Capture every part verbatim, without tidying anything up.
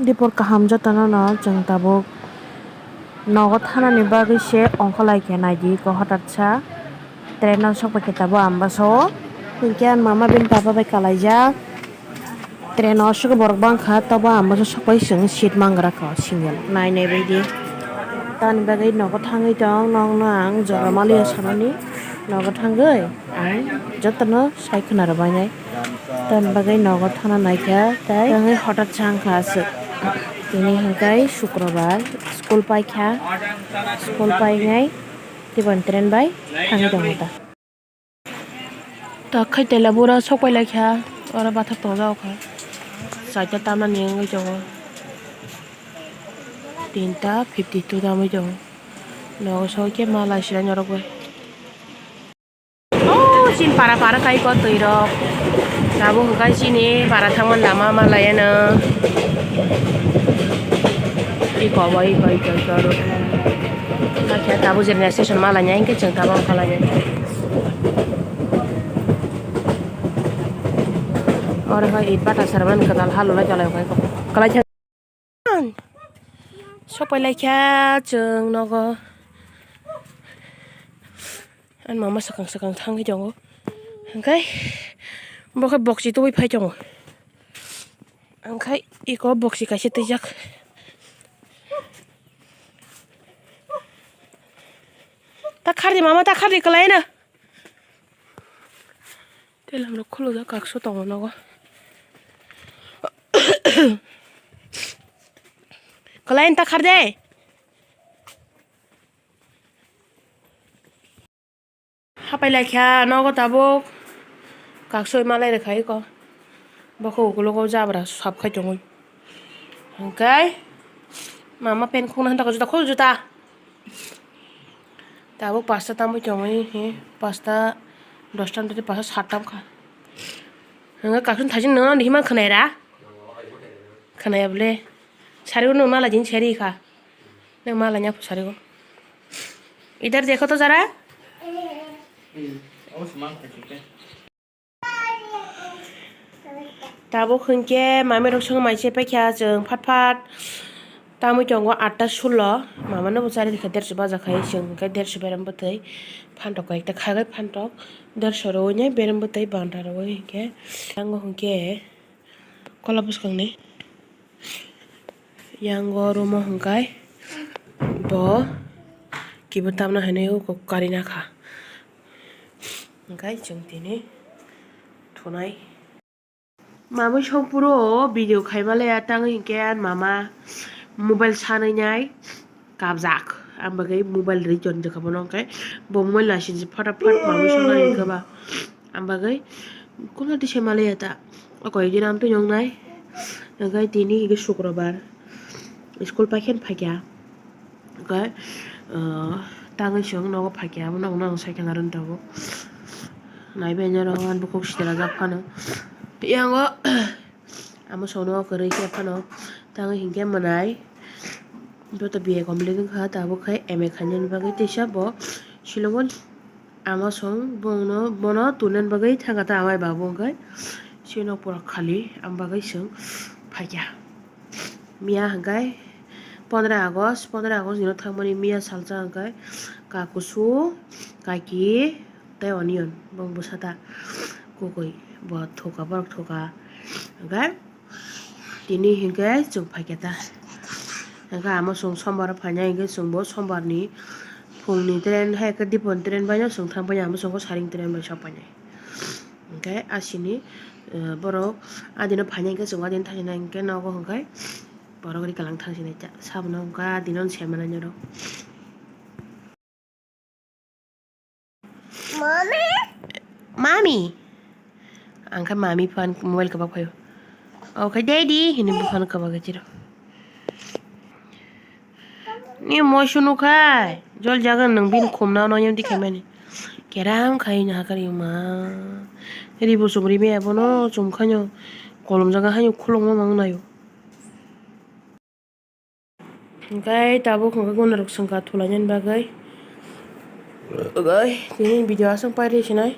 Dipor kaham jotono no chwng tabuk nogo thanani bagwi se ongkholai khe naidi ko hwtatsa train o sokbai khe tabuk Ambasa o hinkhe ani mama bini baba bai kalaijak. Train o aswk borok bangkha, tobo ang bosa sokbai chwng seat mangra kha single nai nai baidi. Tamni bagwi nogo thangwi tong, nokno ang jora maliya sanani nogo thangwi ang jotono sai khwna rwbainai. Tamni bagwi nogo thana naikha tei tangwi hwtat sa wngkha aswk. Tini hinkhe sukrobar, school paikha, school painai teibo train bai thangwi tongo ta. Takhai tela bura sokpai laikha, oro bathak tongjak kha. Chaita tamani wngwi tongo. Tinta fifty two tamwi tongo. Nogo sokhe ma laisirani norok bai. Oh, chini para para kai ko twi rok. Tabuk hwnkhe chini para thangmani lama ma laiano. Iko bai bai kai ko ro. Hakhe tabuk jerni station ma lainai hinkhe chwng tabuk wngkha lainai. Oro hai it bata sarmani kwtal halolai jalai kok. Kalai khe. Sopai laikha chwng nogo. Ani mama swkang swkang thangwi tongo. Hwnkhe bo khe boksi tubui phai tongo. Hwnkhe iko boksi kaisa twijak. Ta khardi mama, ta khardi kwlaino. Telam rok khulujak kaksu tongo nogo. Kwlaino ta khardi. Hapai laikha nogo tabuk. Kaksoi malai rwkha iko. Bokhe ukulogo jabra sap khai tongwi. Hwnkhe mama pen khukna hwnta khe juta khul juta. Tabuk pasta tamwi tongwi he pasta dosta tei pasta satta wngkha. Hwnkhe kaksoni thaising nwng ani hima khwnai ra? Khwnai ya bwle. Sari nwng mala jin sari kha. Nwng mala nya phu sari go. Idhar dekho to zara. Tabuk hwnkhe mami rok song mai se paikha chwng phat phat tamwi tongo atta sulo. Mama no bo chari rikha derso baja khai chwng hwnkhe derso berem bwtwi phantok koi ekta khagai phantok derso rwui nai berem bwtwi bandra rwui hwnkhe tango hwnkhe. Kola bwskangni yango room o hwnkhe bo kibo tamna hinwi karina kha hwnkhe chwng tini thunai. Mamwi song puro video khaima le ya tangwi hinkhe ani mama mobile sanwi nai. Kabjak. Ang bagwi mobile ri jon jaka bono hwnkhe bo mobile naising se photo phot mamwi songna ringkha ba. Ang bagwi kuna tisa maliya ta. O koi din amtwi nongnai. Hwnkhe tini hwnkhe sukrobar. School paikhe phaikha. Hwnkhe tangwi chwng nogo phaikha. Abo nokno ang saikhe narwk tabuk. Naibai norok ani bukhuk sitra jak phano. Yango. Amo songno kwrwi khe phano tangwi hinkhe mwnai joto B A complete wngkha tabuk khai M A khainani bagwi teisa bo Shillong o ama song bono bono tonnani bagwi thangkha ta amai babu hwnkhe sino pura khali ang bagwi chwng phaikha miya hwnkhe pondro August pondro August ni thangmani miya salsa hwnkhe kakusu kaki tei onion bong bwsa ta kukui bo thoka borok thoka hwnkhe. Tini hinkhe chwng phaikhe ta. Hinkhe amo chwng sombar o phainai hinkhe chwngbo sombarni phungni train hai khe dipon train baino chwng thang painai amo chwngbo saring train bai sok painai. Hinkhe asini borok adino phainai hinkhe chwng adino thangsinai hinkhe nogo hinkhe borok rikalang thangsinai ta sabono hinkhe adino se manai norok. Mami. Mami. Ang khe mami phan mobile kwbak phaio. O khe daddy hini buphano kwbak gachiro. Ni moisu nukhai jol jagan nang bin khumna no yem dikhai mani. Keram khai na hakari ma. Ribo chumri me abono chumkhaino kolom jaga haino khulokma mangnaio. Hwnkhe tabuk hwnkhe guna rok swngkha thulainani bagwi. Hwnkhe tini video aswk pairi sinai.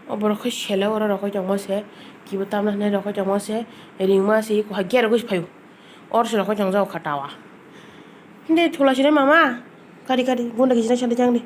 O borok khe sele oro rokoi tongma se. Kibo tamna hinwi rokoi tongma se. Ringma se eko hai gerogoi se phaio. Or sino khoi chongjao kha tawa. Hindi thula sini mama. Kari kari bunda kisi na sadi chang di.